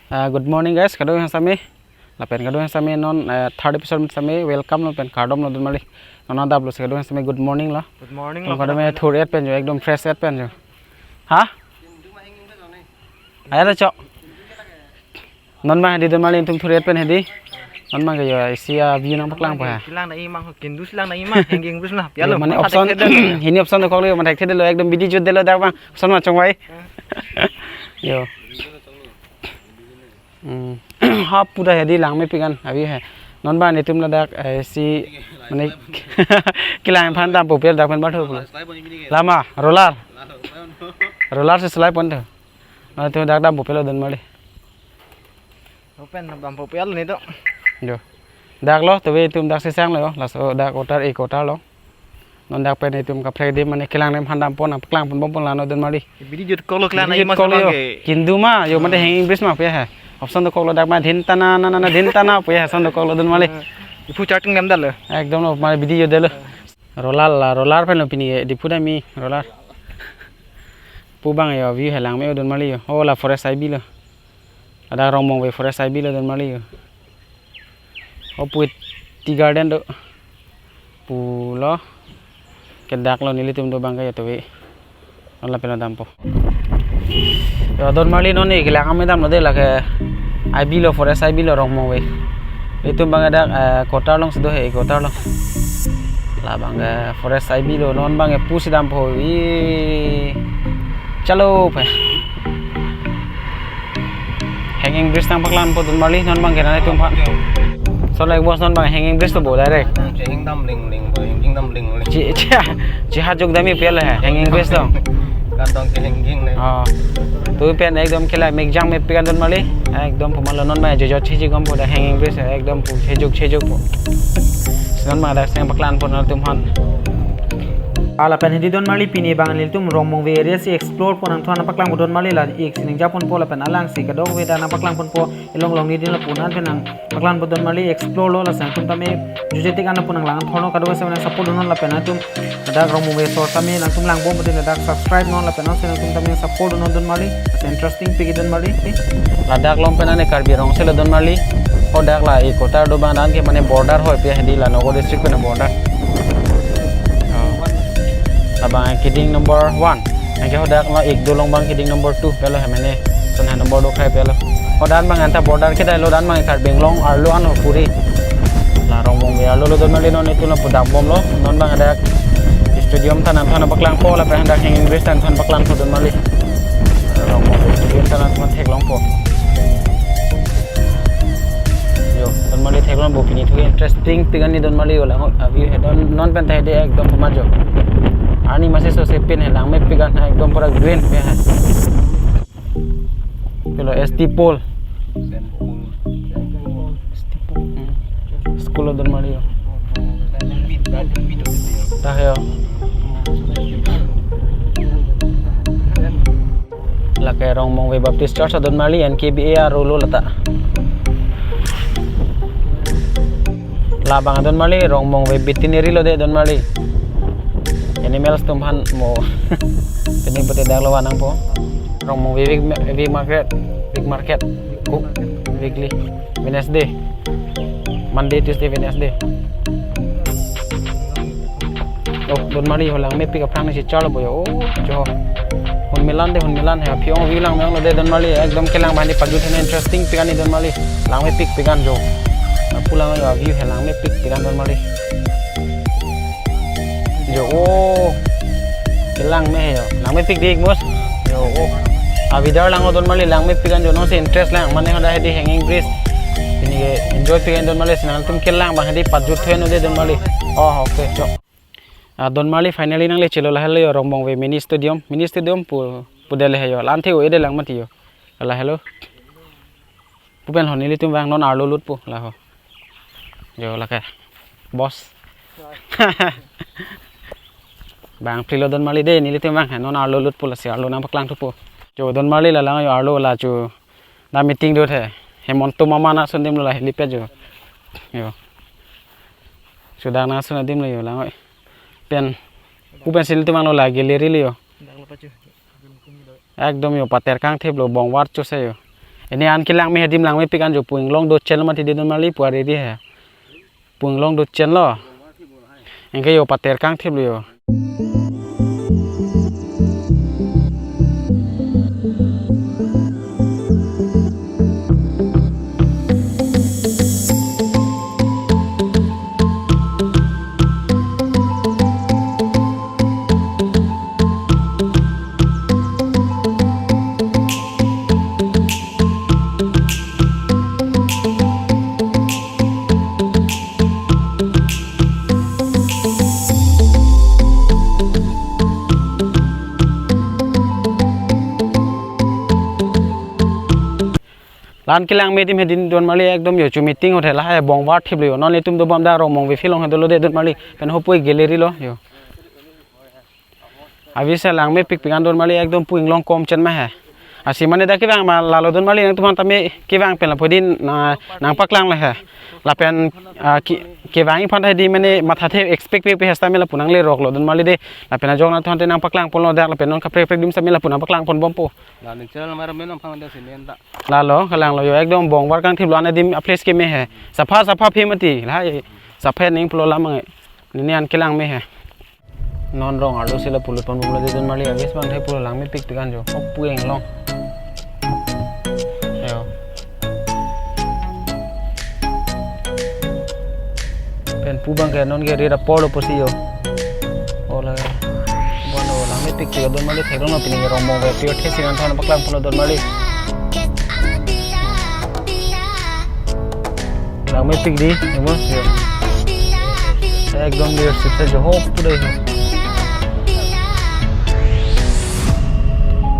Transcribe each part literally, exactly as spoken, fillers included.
Uh, good morning guys, kadokave sami. Lapen kadokave sami non, uh, third episode sami welcome lo pen kardom lo donmarli. Non adap lo si kadokave sami good morning lo. Good morning lo. Kadokave thur-et pen jo, ekdom fresh et pen jo. Ha? Ayo chok. Non abang hedi donmarli, netum thur-et pen hedi. Non abang ke yo isi a-view nangpaklang po ha. Kelang na imang, kindu si lang na imang, hanging bridge na. Yo, pialo, mane matha option, thekthedetlo. Hini option dokok lo, matha thekthedetlo, ekdom video jut detlo dak abang. Option ma chongvai. Yo. Hmm. Ha pura hedi langmepik an abi he. Non abang netum ladak, eh, si mane kelang aphan dampo pu dak pen bathur pulo. Lama roller. Roller si slide pon tho. Non netum dak dampo pulo donmarli. Open dampo pulo netum. Jo. Dak lo, tuve netum dak si sang lo yo. Laso dak kotar, e kotar lo. Non dak pen netum kaprek adim mane kelang adim aphan dampo, nangpaklang ponbom pon lano donmarli. Video jut koklo kelang na. Video jut imang koklo yo. Abang ke. Kindu ma yo, mane, hmm, hanging bridge ma pu he. Option dokok lo dak ma dhin tana na na na dhin tana pu he, option dokok lo donmarli. Hmm. Iphu charting nem dal lo. Ekdom lo, mane video jut detlo. Roller la, roller pen lo pini ke, Diphu damji roller. Pu abang yo, view he langme donmarli yo. Oh, la forest I B lo. Ladak Rongmongve forest I B lo donmarli yo. Oh, pu tea garden do. Pulo. Ke dak lo nelitum do abang ke yo tuve. Non lapen lo dampo. Yo donmarli non ne kelang ame damlo de, lake I B lo, forest I B lo Rongmongve. Netum abang ke dak, eh, kotar along si do he, kotar along. La abang ke forest I B lo, non abang ke pusi dampo. Ih. Chalo pe. Hanging bridge nangpaklang po donmarli, non abang ke nangtum aphan. So like boss, non abang hanging bridge to bo direct. Hanging dam ling ling bo, hanging dam ling ling. Chi, chi, chi ha jok damji pu he, hanging bridge to. Kantong ke hanging le. Oh. Tu pen ekdom kelang mekjang mepik an donmarli. Ekdom pu malo non abang jo jo chiji gom po dak hanging bridge ekdom pu chejok chejok po. Non abang dak si nangpaklang po nangtum aphan. Lapen hedi donmarli pini abang nelitum Rongmongve area si explore pon nangthu nangpaklang po donmarli, la ik si ningje ponpo lapen alang si kadokave dak nangpaklang ponpo, elong long ni din lapu an pen nangpaklang po donmarli, explore lo, lasi nangtum tame juje tik an lapu nanglang thorno, kadokave sami nang support dunnon lapen nangtum ladak Rongmongve sor sami nangtum langbom pute ladak subscribe non lapen nang si nangtum tame support dunnon donmarli, lasi interesting pik donmarli. Ladak along pen ane Karbi Rongso lo donmarli. Oh, dak la e kotar do abang dan ke mane border hoi pu hedi, la Nagaon district pen border. Oh. Labang keding number one. Anke hadak lo ik do along abang keding number two pulo he mane. Lason he number do khai pulo. Oh, dan abang anta border kedai lo, dan abang Karbi Anglong arlo an ho puri. La Rongmongve arlo lo donmarli, non netum lapu dambomlo. Non abang dak stadium ta nangthu nangpaklang po lapen dak hanging bridge ta nangthu nangpaklang po donmarli. Rongmongve stadium ta nangthu nangtheklong po. Yo, donmarli theklong po pini thu ke interesting pik an ni donmarli yo lang, ah, view he don non pen ta hedi ekdom pamar jo. Arni masi so se pin he langmepik an ekdom pura green pe he. Pulo S T pole. S T pole. Hmm. School lo donmarli yo. Ta he yo. Lake Rongmongve Baptist Church adon marli, N K B A arlo lo lata. Labang adon marli, Rongmongve Veterinary lo de adon marli. Animals atum aphan mo. Pini pute dak lo vanangpo. Rongmongve week, week market, week market. Cook, weekly, Wednesday. Monday, Tuesday, Wednesday. Oh, adon marli ho langmepik aphrang si chalo boyo. Oh, jo. Hon melan de, hon melan he. Aphi ong view langme-ong lo de adon marli. Ekdom kelang abang hedi pajut hena interesting pik an ni adon marli. Langmepik pik an jo. Pulang yo view he langmepik pik an adon marli. Jo, oh. Kelang me he yo. Langmepik dik mus. Jo, oh. Avidar lang adon marli langmepik an jo, non si interest lang. Mane hadak hedi hanging bridge. Pini ke enjoy pik an adon marli, si nangtum kelang abang hedi pajut thueno de adon marli. Oh, okay, jo. Ah, adon marli finally nangle chelo lahelo yo Rongmongve mini stadium. Mini stadium pu, pu de le he yo. Lanthe o ede lang mati yo. Lahelo. Pu pen ho nelitum abang non arlo lut po laho. Jo lake. Boss. Bang phli lo adon marli de nelitum abang non arlo lut po, lasi arlo nangpaklang thupo. Jo adon marli la lang yo arlo la chu. Na meeting do the. Hemanta Mama na ason adim lo la helipad jo. Yo. Sudak na ason adim lo yo lang oi. Pen. Pu pen si nelitum abang lo la gallery lo yo. Ekdom yo pater kangthip lo bongvar chose yo. Pini an kelang me adim langmepik an jo, pu inglong dochen lo mati dei don marli, pu ariri he. Pu inglong dochen lo. Anke yo pater kangthip lo yo. La-an kelang me adim he dei don marli, ekdom yo chu meeting hotel lahai bongvar thip lo yo. Non ilitum dobom dak Rongmongve field along he dolo dei don marli. Pen ho pu gallery lo yo. Abi se langmepikpik an don marli, ekdom pu inglong komchen ma he. Lasi mane dak kevang ma lalo don marli, nangtum aphan tame kevang pen lapu dei na nangpaklang le he. Lapen, ah, ke, kevang aphan ta dei mane mathathe expect pe pe he setame lapu nanglerok lo don marli dei. Lapen ajok nangtum tame nangpaklang ponlo dak, lapen non kaprek kaprek adim setame lapu nangpaklang ponbompo. La ning channel mar men nangphan dak si men ta. Lalo, kalang lo yo, ekdom bongvar kangthip lo, an adim a place keme he. Sapha sapha phe mati, lahai sapha ning pulo lam ange. Pini an kelang me he. Non rong arlo si lapu lut ponbomlo dei don marli, abis bang the pulo langmepikpik an jo. Hop pu inglong. Yo. Pen pu bang ke non ke rira polo pusi yo. Ola. Bon, langmepikpik don marli, theklong lo pini Rongmongve apirthe si nangthan paklang ponlo don marli. Langmepik dei, emo, yo. Ekdom leadership se jo hop pu dei.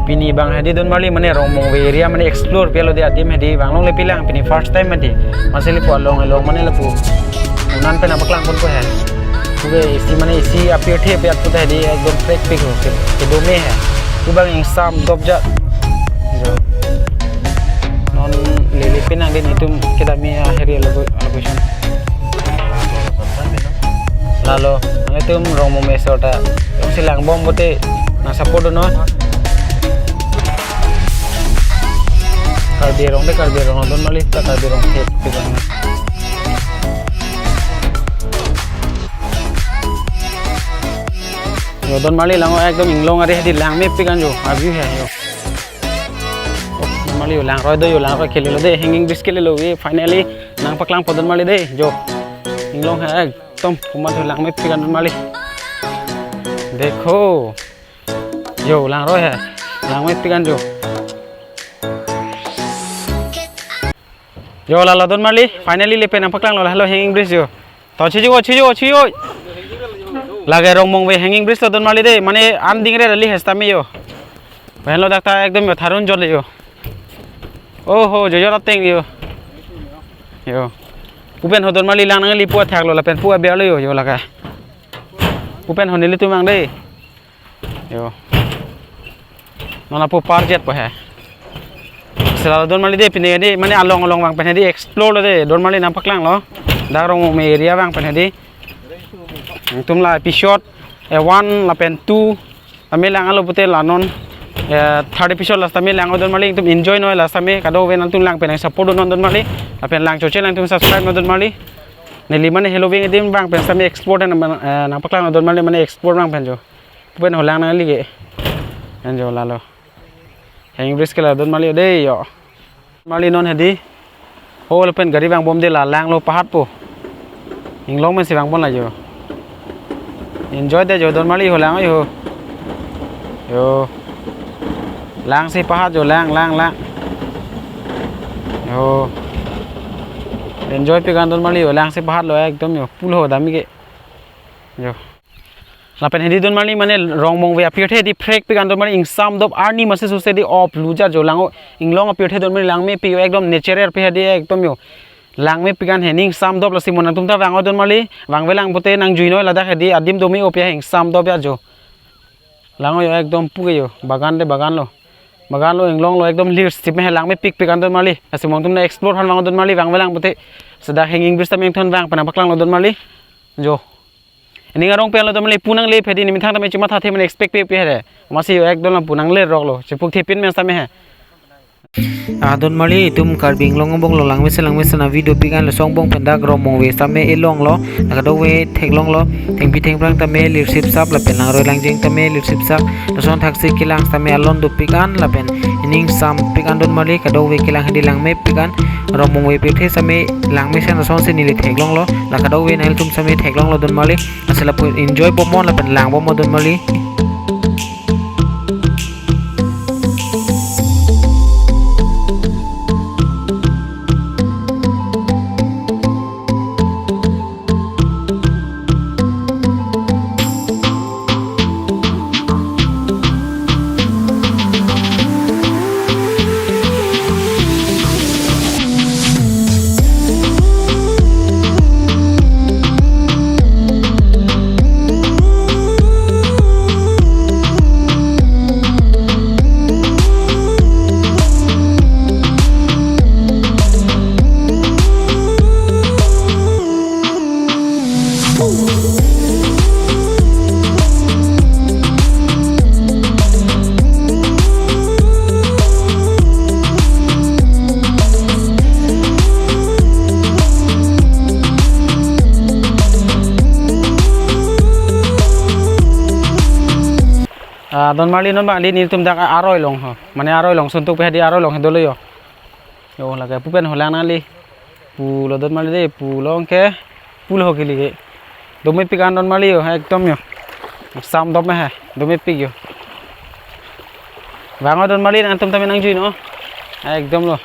Pini bang he dei don marli mane Rongmongve area mane explore pelo dei adim he dei, bang longle pilang pini first time mati. Lasi lapu along along mane lapu unan pen nangpaklang ponpo he. Pu ke isi mane isi apirthe pe at pu ta he dei ekdom prekpik ho ke, kedo me he. Pu bang ingsam dopjat. Jo. Non lele pinang dei nelitum kedam me aheri alo, alo question. Lalo, nanglitum Rongmongve asor ta, jongsi langbom pute nang support do non. Karbi Anglong dei, Karbi Anglong don marli, ta Karbi Anglong thek, thek bang. Yo don marli, lango ekdom inglong ari he dei langmepik an jo, a view he yo. Oh, don marli yo langroi do yo, langroi kelelo dei, hanging bridge kelelo, ye finally nangpaklangpo don marli dei, jo. Inglong he ekdom komat ho langmepik an don marli. Dekho. Yo, langroi he. Langmepik an jo. Yo, lalo don marli, finally lapen nangpaklang lo, lahelo hanging bridge yo. To chiju, chiju, chiju. Lake Rongmongve hanging bridge lo don marli dei, mane an dingre rally he setame yo. Pen lo dak ta ekdom yo tharun jor le yo. Oho, jo jo ateng yo. Yo. Pu pen ho don marli lang nangli pu athak lo lapen pu aber lo yo, yo lake. Pu pen ho nelitum mang dei. Yo. Non lapu parjetpo he. Lasi lalo don marli dei pini dei mane along along vang pen he dei explore lo dei don marli nangpaklang lo. Dak Rongmongve area vang pen he dei. Nangtum la episode, eh, one lapen two tame lang alo pute la non, eh, third episode last tame lang don marli, nangtum enjoy noi last tame kadokave nangtum lang pen nang support non don marli. Lapen lang choche nangtum subscribe non don marli. Neli mane helo veng adim vang pen setame explore nang, eh, nangpaklang don marli mane explore vang pen jo. Pu pen ho lang nangli ke. An jo lalo. Hanging bridge ke la don marli dei yo. Marli non he dei. Ho lapen gari vangbom dei la lang lo pahatpo. Inglong men si vangbom la jo. Enjoy dei jo don marli ho lang yo. Yo. Lang si pahat jo lang lang lang. Yo. Enjoypik an don marli yo lang si pahat lo ekdom yo. Pulo dam ke. Yo. Lapen he dei don marli mane Rongmongve apirthe dei prekpik an don marli ingsam dop arni masi suse dei op lujar jo lango inglong apirthe don marli langmepik yo ekdom natural pe he dei ekdom yo. Langmepik an he ning sam dop lasi mo nangtum ta vang-o don marli vangve lang pute nangjui noi ladak he dei adim do me-o pe he ingsam dop ya jo. Lango yo ekdom pu ke yo bagan dei bagan lo. Bagan lo inglong lo ekdom leadership me he langmepikpik an don marli. Lasi mo nangtum na explore aphan vang-o don marli vangve lang pute. Seta hanging bridge ta mengthon vang pen nangpaklang lo don marli. Jo. Ning arong pen lo don marli pu nangle pe dei ne methang tame chima thathe mane expect pe pe he. Masi yo ekdom lapu nanglerok lo. Chipuk thepin men setame he. Ah, don marli, itum Karbi Anglong angbong along langmesen langmesen avi dopik an, laso angbong pen dak Rongmongve sitame elonglo, la kadokave theklonglo, thengpi thengphrang tame lirsip sap lapen langroi langjeng tame lirsip sap, lason thaksi kelang sitame alon dopik an lapen ining sampik an don marli, kadokave kelang hedi langmepik an, Rongmongve pirthe sitame langmesen lasonsi neli theklonglo, la kadokave nanglitum sitame theklonglo don marli, lasi lapu enjoy bomnon lapen lang bomnon don marli. Ah, don marli, non bang di nelitum dak aroi along ho. Mane aroi along suntuk pe hedi aroi along he dolo yo. Yo, lake pu pen holang nangli. Pulo don marli de, pulo ke. Pulo ho kili ke. Domepik an don marli yo, ekdom yo. Sam dome he, domepik yo. Vangnon don marli, nangtum tame nangjuinon. Ekdom lo.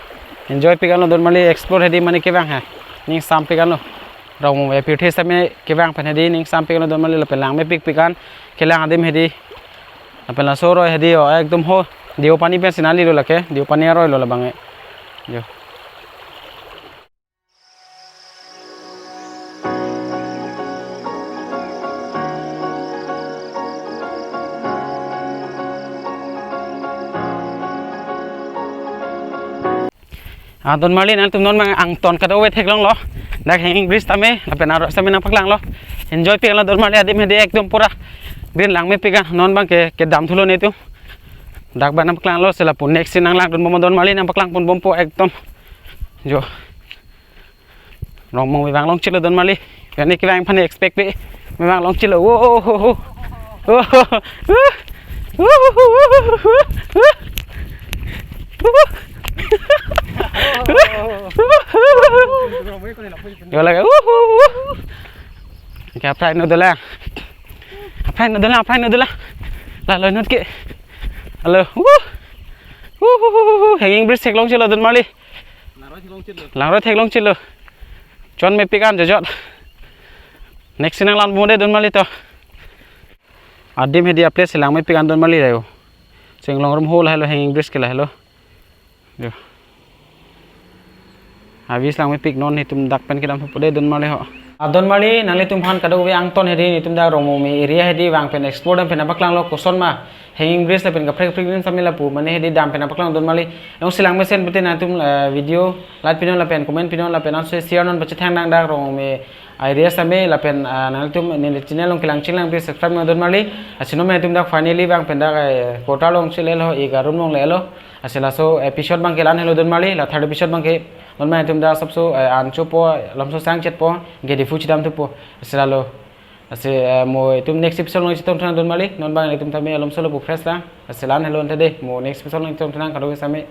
Enjoy pik anlo don marli, explore hedi mane kevang he. Ning sampik anlo. Rongmongve pirthe sitame kevang pen hedi ning sampik anlo don marli, lapen langmepik pik an. Kelang adim hedi. Lapen laso aroi hedi yo, ekdom ho. Deopani pensi nanglilo lake, Deopani aroi lo labang e. Yo. Ah, don marli, nangtum non bang angton kadokave theklonglo. Dak hanging bridge tame, lapen aroi sitame nangpaklanglo. Enjoy pik anlo don marli, adim hedi ekdom pura green langmepik an, non bang ke, kedam thulo netum. Dak bang nangpaklanglo, lasi lapu next si nanglangdun bomnon don marli, nangpaklang pon bompo ekdom. Yo. Rongmongve vanglongchelo don marli. Kani kevang aphan expect pe. Vanglongchelo. Wo, ho, ho. Wo, ho, ho. Yo lake. Wo, ho, ho. Ke aphrang non dolang. Aphrang non dolang, aphrang non dolang. Lalo non ke. Halo. Wo. Wo, ho, ho, ho, ho. Hanging bridge theklongchelo don marli. Langroi theklongchelo. Chonmepik an jojot. Next si nanglang bomnon don marli to. Adim hedi a-place si langmepik an don marli dayo. Chenglong rum ho lahelo, hanging bridge ke lahelo. Yo. Avis langmepik, non netum dak pen kedam thupo de don marli ho. Ah, don marli, nanglitum aphan kadokave angton hedi netum dak Rongmongve area hedi vang pen explore dam pen nangpaklanglo, kosonma hanging bridge lapen kaprek kaprek adim sitame lapu mane hedi dam pen nangpaklang don marli. Jongsi langmesen pute nangtum, eh, video like pinon lapen comment pinon lapen anso share non, pachethang nang dak Rongmongve area sitame lapen, ah, nangtum neli channel along kelang chinglang pi subscribe non don marli. Lasi non bang netum dak finally vang pen dak, eh, quarter along chilelo, eka room along lelo. Lasi laso episode bang ke la-an helo don marli, la third episode bang ke non bang netum dak sabso, eh, an chopo, lamso sang chetpo, ke Diphu chedam thupo. Lasi lalo. Lasi, eh, mo itum next episode along chetong thunang don marli, non bang netum tame alom solo bu fresh lang. Lasi la-an helo ante de, mo next episode along chetong thunang kadokave sitame.